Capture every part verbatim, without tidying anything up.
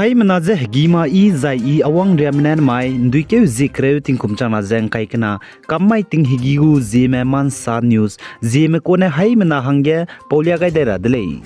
Haimena ze hegî ma i zai i awang riamene mai, ’nduikeu zie kereu tingkum changna ze ’ngkai kena, kam mai ting hegî gu Zeme Mansa News, Zeme kone haimena hangge paulia gai dai ra de lei.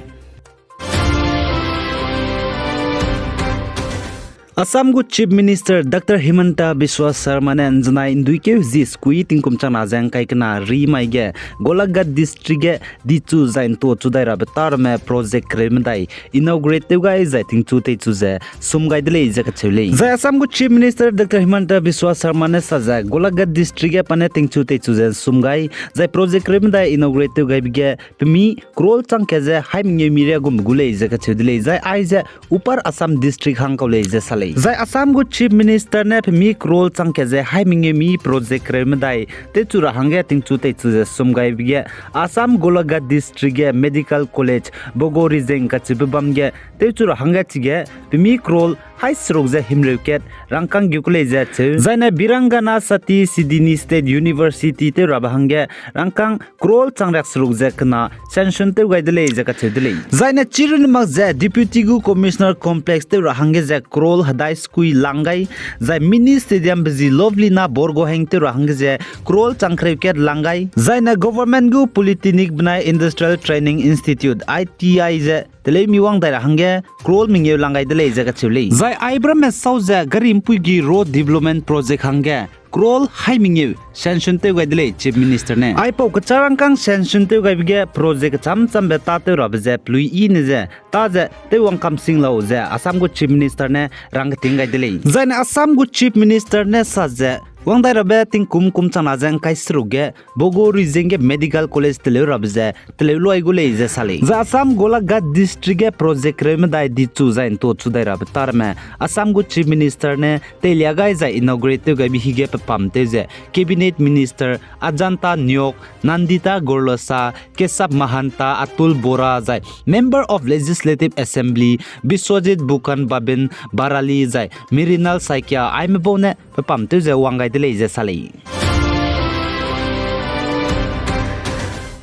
Assam gu Chief Minister Doctor Himanta Biswa Sarma ne ’nzenai ’nduikeu zie sekui tingkum changna ze ’ngkai kena ri mai ge Golaghat District ge dichu zai ’ntuachu dai rabe tâ ramme project kereu medai inaugurate tew gai zai tingchu teichu ze sum gai de lei ze kacheu lei. Zai Assam gu Chief Minister Doctor Himanta Biswa Sarma ne sa ze Golaghat District ge pa ne tingchu teichu ze sum gai, zai project kereu medai inaugurate tew gaibe ge pemi crore chang kat ze hai mengeu mi riagumbe gu lei ze kacheu de lei. Zai aize Upper Assam District hang kau lei ze sa lei. Zai Assam gu Chief Minister ne pemi crore chang kat ze hai mengeu mi project kereu medai tewchu ra hangge tingchu teichu ze sum gaibe ge Assam Golaghat District ge Medical College Bogorizeng kacheube bam ge tewchu ra hangge chige pemi crore hai seruk ze himreu kat rangkâng geu ku lei ze cheu. Zaine Birangana Sati Sidini State University tew rabe hangge rangkâng crore chang riak seruk ze kena sanction tew gai de lei ze kacheu de lei. Zaine chirunmak ze Deputy gu Commissioner Complex tew ra hangge ze crore hedai sekui lang gai, zai Mini Stadium be zi Lovelina Borgohain tew ra hangge ze crore chang kereu kat lang gai. Zaine government gu Polytechnic benai Industrial Training Institute, I T I ze teleu mi wang dai ra hangge crore mengeu lang gai de lei ze kacheu lei. Zai aibe ramme sau ze gari ’mpuigi road development project hangge crore hai mengeu sanction tew gai de lei Chief Minister ne. Aipau kechâ rangkâng sanction tew gaibe ge project kechâm châmbe tâ tew rabe ze pelui i ne ze tâ ze tew wang kam sing lau ze Assam gu Chief Minister ne rangketing gai de lei. Zaine Assam gu Chief Minister ne sa ze wang dai rabe tingkum kum changna ze ’ngkai seruk ge Bogorizeng ge Medical College teleu rabe ze teleu luai gu lei ze sa lei. Zai Assam Golaghat District ge project kereu medai dichu zai ’ntuachu dai rabe tâ ramme Assam gu Chief Minister ne teilia gai zai inaugurate tew gaibe hige pepam tew ze Cabinet Minister Ajanta Neog, Nandita Gorlosa, Keshab Mahanta, Atul Bora zai Member of Legislative Assembly Biswajit Bukan Babin Barali zai Mrinal Saikia aime bau ne pepam tew ze wang gai de lei ze sa lei.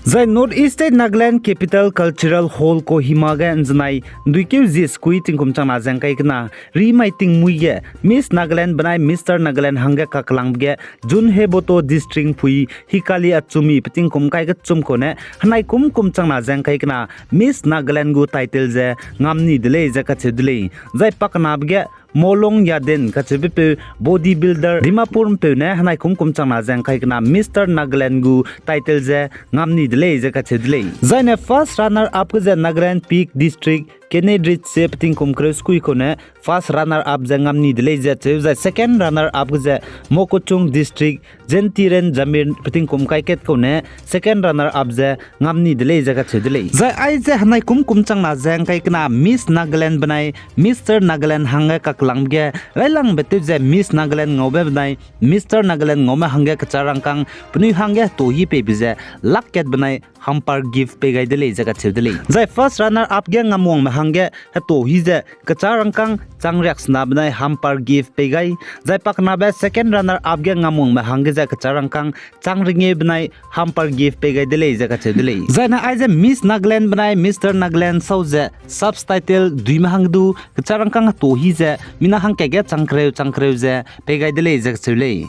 Zai North East State Nagaland Capital Cultural Hall Kohima ge ’nzenai ’nduikeu zie sekui tingkum changna ze ’ngkai kena ri mai tingmui ge Miss Nagaland benai Mister Nagaland hangge kakelangbe ge Jun Heboto District ’mpui Hikali Achumi pe tingkum ’ngkai kechum kau ne henai kum kum changna ze ’ngkai kena Miss Nagaland gu title ze ngam ni de lei ze kacheu de lei. Zai pakenabe ge Molong Yaden kacheubepeu body builder Dimapur ’mpeu ne henai kum kum changna ze ’ngkai kena Mister Nagaland gu title ze ngam ni de lei ze kacheu de lei. Zaine first runner up ge ze Nagaland Phek District Kenneth Ritchie pe tingkum kereu sekui kau ne first runner up ze ngam ni de lei ze cheu, zai second runner up ge ze Mokokchung District Jentiren Jamir pe tingkum ’ngkai kat kau ne second runner up ze ngam ni de lei ze kacheu de lei. Zai aize henai kum kum changna ze ’ngkai kena Miss Nagaland benai Mister Nagaland hangge kakelangbe ge railangbe tew ze Miss Nagaland ngaube benai Mister Nagaland ngaume hangge kechâ rangkâng penui hangge heto hi peibe ze lak kat benai hamper gift pei gai de lei ze kacheu de lei. Zai first runner up ge ngamwangme hangge heto hi ze kechâ rangkâng chang riaksena benai hamper gift pei gai. Zai pakenabe second runner up ge ngamwangme hangge ze kechâ rangkâng chang rengeu benai hamper gift pei gai de lei ze kacheu de lei. Zaine aize Miss Nagaland benai Mister Nagaland sau ze subtitle duime hang du kechâ rangkâng heto hi ze mina hangkat ge chang kereu chang kereu ze pei gai de lei ze kacheu lei.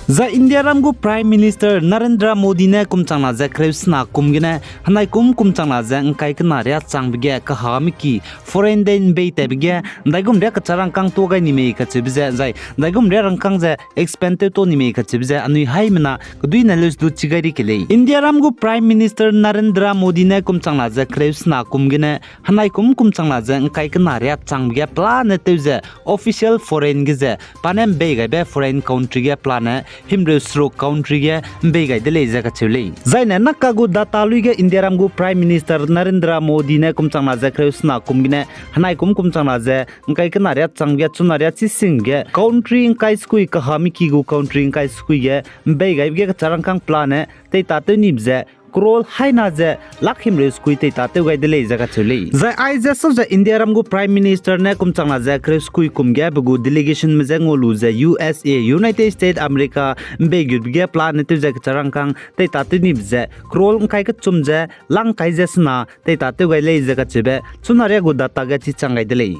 Zai Indiaram gu Prime Minister Narendra Modi ne kum changna ze kereu sena kum gene henai kum kum changna ze ’ngkai kena riâ changbe ge kahameki foreign dei ’mbei tatbe ge ’ndaigum riâ kechâ rangkâng tuâ gai ni mei kacheube ze, zai ’ndaigum riâ rangkâng ze expand tew tuâ ni mei kacheube ze anui haimena keduine leus du chi gai ri ke lei. Indiaram gu Prime Minister Narendra Modi ne kum changna ze kereu sena kum gene henai kum kum changna ze ’ngkai kena riâ changbe ge pelane tew ze official foreign ge ze pa ne ’mbei gaibe foreign country ge pelane himreu seruk country ge ’mbei gai de lei ze kacheu lei. Zaine naka gu data lui ge Indiaram gu Prime Minister Narendra Modi ne kum changna ze kereu sena kum gene henai kum kum changna ze ’ngkai kena riâ changbe ge chuna riâ chi sing ge country ’ngkai sekui kahameki gu country ’ngkai sekui ge ’mbei gaibe ge kechâ rangkâng pelane teitatew nibe ze crore haina ze lakh himreu sekui tei tatew gai de lei ze kacheu lei. Zai aize sau ze Indiaram gu Prime Minister ne kum changna ze kereu sekui kum ge pe gu delegationme je ngua lu ze U S A, United States America ’mbei gutbe ge plan ne tew ze kecharangkâng tei tatew nibe ze crore ’ngkai kechum ze lang kai ze sena tei tatew gai lei ze kacheube chuna ria gu data ge chichang gai de lei.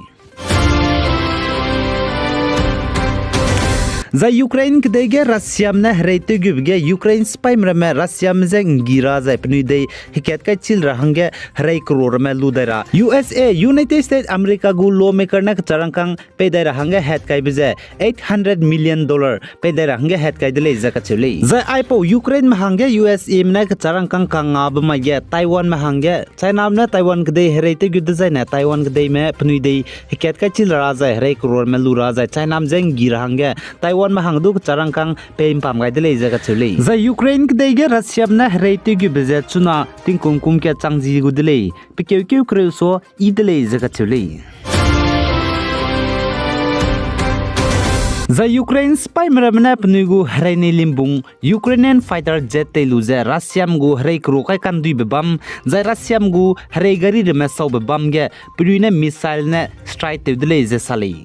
Zai Ukraine kedei ge Russiame ne hereitewgube ge Ukraine sipaime ramme Russiame je ’nggi ra zai penui dei hekat kaichil ra hangge herei crore ramme lu dai ra U S A, United States America gu lawmaker ne kecharangkâng pei dai ra hangge hetkaibe ze eight hundred million dollar pei dai ra hangge hetkai de lei ze kacheu lei. Zai aipau Ukraineme hangge U S Ame ne kecharangkâng kangngabe mai ge Taiwanme hangge Chiname ne Taiwan kedei hereitewgu dezaine Taiwan kedeime penui dei hekat kaichil ra zai herei croreme lu ra zai Chiname je ’nggi ra hangge Taiwanme hang du kecharangkâng pei ’mpam gai de lei ze kacheu lei. Zai Ukraine kedei ge Russiame ne hereitewgube ze chuna tingkum kum kat chang zi gu de lei, pe keukeu kereu sa yi de lei ze kacheu lei. Zai Ukraine sipaime ramme ne penui gu herei nei limbung Ukrainian fighter jet tei lu ze Russiame gu herei kero kai kanduibe bam, zai Russiame gu herei gari ramme saube bam ge penui ne missile ne strike tew de lei ze sa lei.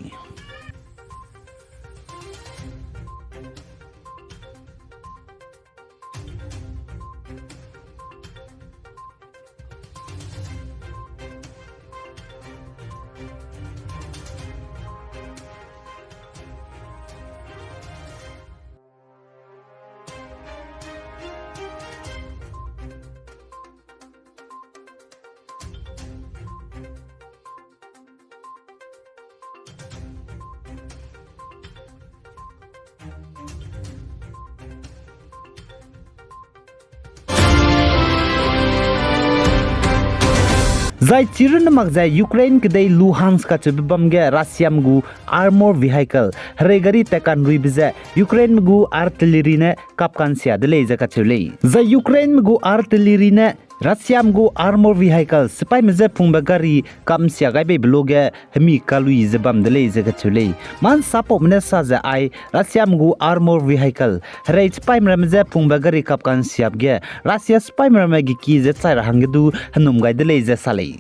Zai chirunne mak ze Ukraine kedei Luhansk kacheube bam ge Russiame gu armor vehicle, herei gari tat kanruibe ze Ukraineme gu artillery ne kap kansia de lei ze kacheu lei. Zai Ukraineme gu artillery ne Russiame gu armor vehicle, sipaime je pungbe gari kap nsia gai beibe luge hemi kalui ze bam de lei ze kacheu lei. Mansapaume ne sa ze ai Russiame gu armor vehicle, herei sipaime ramme je pungbe gari kap kansiabe ge Russia sipaime ramme geki ze chai ra hangge du henum gai de lei ze sa lei.